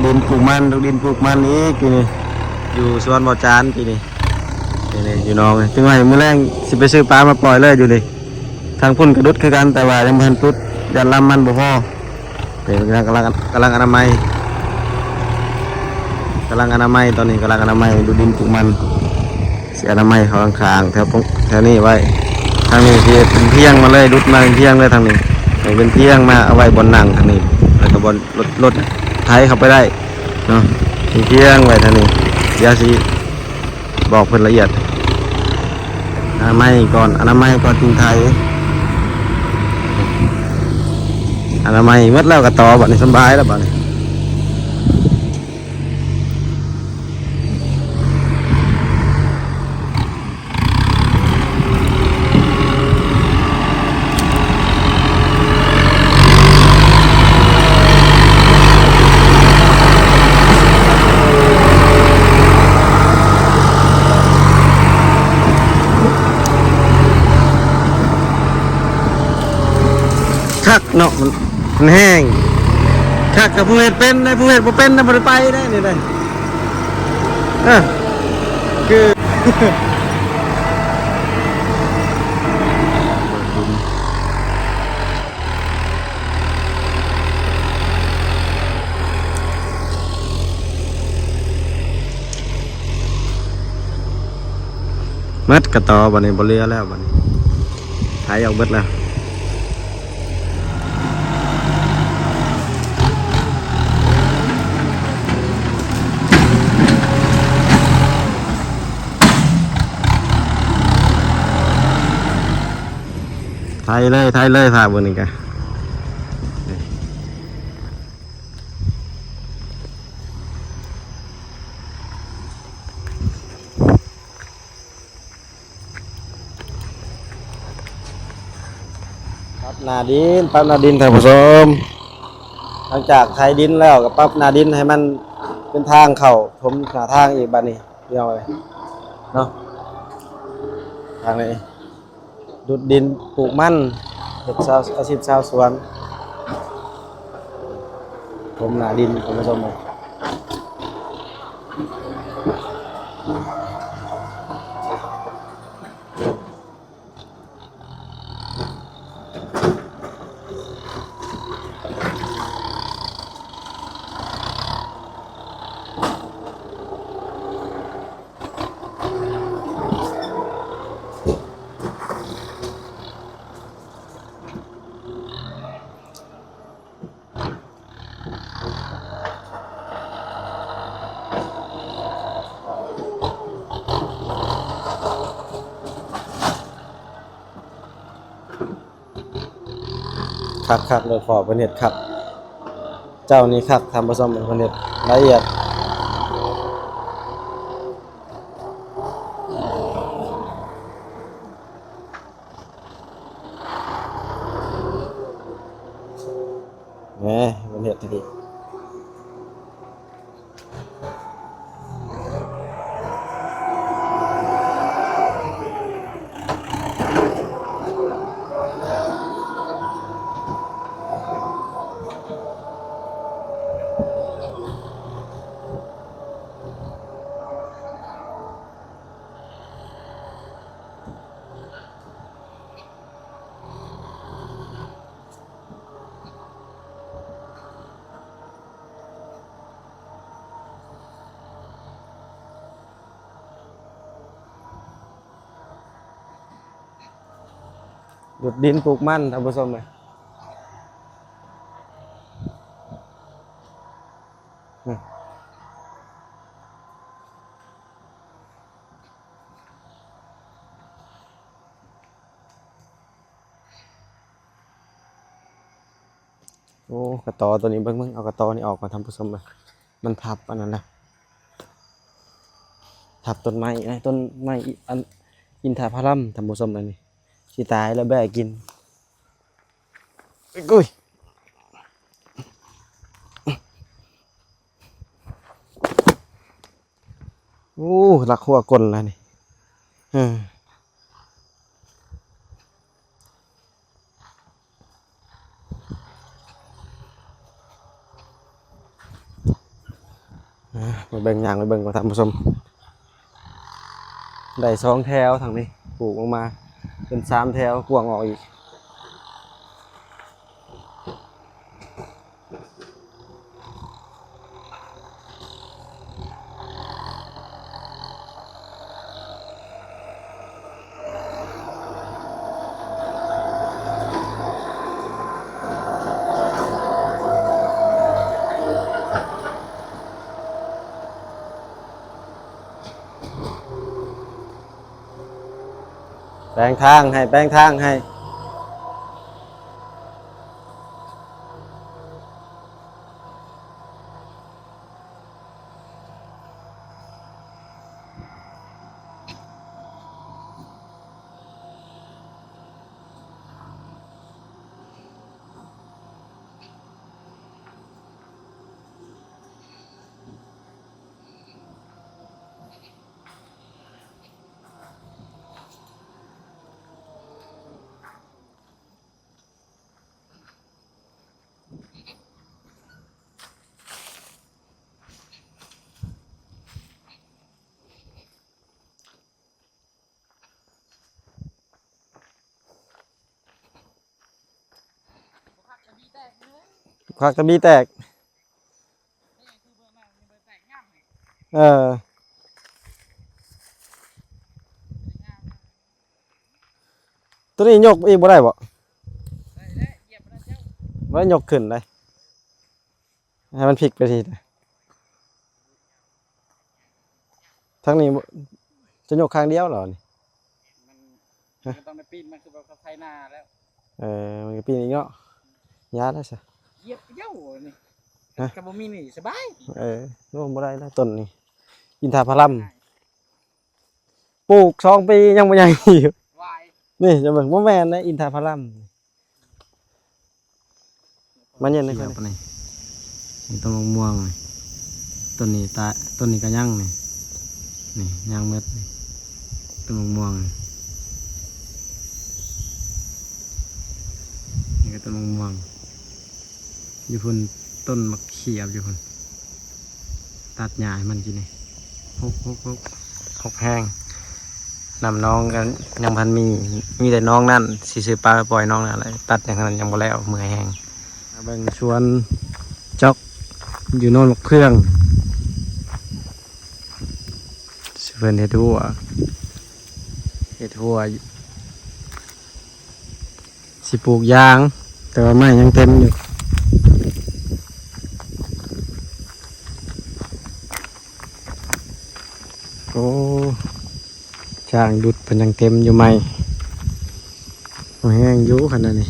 ດິນປູກມັນ ດຸກດິນປູກມັນອີກປີນີ້ ຢູ່ສວນບໍ່ຈານປີນີ້ ນີ້ໆ ຢູ່ໜອງນີ້ ຈຶ່ງວ່າມື້ແລງຊິໄປຊື້ປາມາປ່ອຍເລີຍຢູ່ນີ້. ທາງພຸ້ນກະດຸດຄືກັນ ແຕ່ວ່າຍັງບໍ່ທັນຕຸດ ຢ້ານລຳມັນບໍ່ພໍ. ນີ້ກຳລັງ ກຳລັງ ກຳລັງອະນາໄມ ກຳລັງອະນາໄມ ຕອນນີ້ກຳລັງອະນາໄມ ດຸກດິນປູກມັນ ຊິອະນາໄມເຂົ້າຂ້າງໆ ແຖວ ແຖວນີ້ໄວ້. ທາງນີ້ຊິເປັນພຽງມາເລີຍ ດຸດມາເປັນພຽງເລີຍທາງນີ້ ໃຫ້ເປັນພຽງມາເອົາໄວ້ບ່ອນນັ່ງທາງນີ້ ແລ້ວກໍບ່ອນລົດ ລົດໄຖເຂົ້າໄປໄດ້ເນາະ ເປັນພຽງໄວ້ທາງນີ້. ດຽວຊິ ບອກເພິ່ນລະອຽດ ອະນາໄມກ່ອນ ອະນາໄມກ່ອນຈຶ່ງໄຖ ອະນາໄມໝົດແລ້ວກະຕໍ່ ບາດນີ້ສະບາຍແລ້ວບາດນີ້. ຄັກເນາະ ມັນ ມັນແຮງ ຄັກກັບຜູ້ເຮັດເປັນໄດ໋ ຜູ້ເຮັດບໍ່ເປັນນະ ບໍ່ໄດ້ໄປໄດ໋ນີ້ໄດ໋. ເອີ ຄື ໝົດກະຕໍ່ ບາດນີ້ບໍ່ເຫຼືອແລ້ວ ບາດນີ້ໄຖອອກເບິດແລ້ວ. ໄຖເລີຍ ໄຖເລີຍ ພາບເບິ່ງນີ້ກະ ປັບໜ້າດິນ ປັບໜ້າດິນ ທ່ານຜູ້ຊົມ. ຫຼັງຈາກໄຖດິນແລ້ວກໍປັບໜ້າດິນໃຫ້ມັນເປັນທາງເຂົ້າຖົມໜ້າທາງອີກ ບາດນີ້ພີ່ນ້ອງເອີຍເນາະ. ທາງນີ້ດຸດດິນປູກມັນ ເຮັດຊາວ ອາຊີບຊາວສວນ ຖົມໜ້າດິນ ທ່ານຜູ້ຊົມເອີຍ. ຄັກໆ ໂດຍສະເພາະເພິ່ນເຮັດຄັກ ເຈົ້ານີ້ຄັກ ທ່ານຜູ້ຊົມ ເພິ່ນເຮັດລະອຽດ. ແໝ ມັນເຮັດທີ່ດີ. ດຸດດິນປູກມັນ ທ່ານຜູ້ຊົມເອີຍ. ໂອ້ ກະຕໍໂຕນີ້ ເບິ່ງ ເບິ່ງ ເອົາກະຕໍນີ້ອອກກ່ອນ ທ່ານຜູ້ຊົມເອີຍ ມັນທັບອັນນັ້ນແຫຼະ ທັບຕົ້ນໄມ້ ຕົ້ນໄມ້ ອັນ ອິນທະຜະລຳ ທ່ານຜູ້ຊົມ ອັນນີ້ຊິຕາຍແລ້ວ ແບ້ກິນ ອຸ້ຍ. ໂອ້ ລັກຫົວກົ້ນແລ້ວນີ້ ເອີ. ມາເບິ່ງ ຍ່າງໄປເບິ່ງກ່ອນທ່ານຜູ້ຊົມ. ໄດ້ສອງແຖວທາງນີ້ ປູກອອກມາເປັນສາມແຖວ ກວ້າງອອກອີກ. ແປງທາງໃຫ້ ແປງທາງໃຫ້. ຜັກຕະບີແຕກ. ເອີ ໂຕນີ້ຍົກອີກບໍ່ໄດ້ບໍ່? ບໍ່ໄດ້ຍົກຂຶ້ນໄດ໋ ໃຫ້ມັນພິກໄປທີ່ ທາງນີ້ຈະຍົກຂ້າງດຽວເຫລອນີ້? ມັນ ຮະ? ມັນຕ້ອງໄດ້ປີນ ມັນຄືແບບເຂົາໄຖນາແລ້ວ. ເອີ ມັນກໍປີນອີກເນາະ. ຢ່າແລ້ວຊະ ຢຽບເຍົານີ້. ຮະ? ຄັນບໍ່ມີນີ້ສະບາຍ. ເອີ ໂອ້ ບໍ່ໄດ້ແລ້ວຕົ້ນນີ້ ອິນທາພາລຳ ປູກສອງປີຍັງບໍ່ໃຫຍ່ຢູ່. ຫວາຍ ນີ້ຈະເບິ່ງ ບໍ່ແມ່ນໃດ ອິນທາພາລຳ. ມາເຢັນໃນ ຂຽວປານນີ້ ນີ້ຕົ້ນມະມ່ວງນີ້ ຕົ້ນນີ້ຕາ ຕົ້ນນີ້ກໍຍັງນີ້ ນີ້ຍັງໝົດນີ້ ຕົ້ນມະມ່ວງນີ້ ນີ້ກໍຕົ້ນມະມ່ວງ ຢູ່ພຸ້ນຕົ້ນໝາກຂຽບຢູ່ພຸ້ນ. ຕັດຫຍ້າໃຫ້ມັນກິນນີ້ ຫົກ ຫົກ ຫົກ ຫົກແຮງ. ນ້ຳໜອງກໍຍັງບໍ່ທັນມີ ມີແຕ່ໜອງນັ້ນ ຊິຊື້ປາໄປປ່ອຍໜອງນັ້ນແຫຼະ ຕັດຫຍັງນັ້ນຍັງບໍ່ແລ້ວ ເມື່ອຍແຮງ. ມາເບິ່ງສວນຈອກ ຢູ່ໂນນໝາກເຟືອງ ຊິເພິ່ນເຮັດຮົ້ວ ເຮັດຮົ້ວຢູ່. ຊິປູກຢາງ ແຕ່ວ່າໄມ້ຍັງເຕັມຢູ່. ໂອ້ ຊ້າງດຸດເພິ່ນຍັງເຕັມຢູ່ໄມ້ ບໍ່ແຫ້ງຢູ່ຂະໜາດນີ້.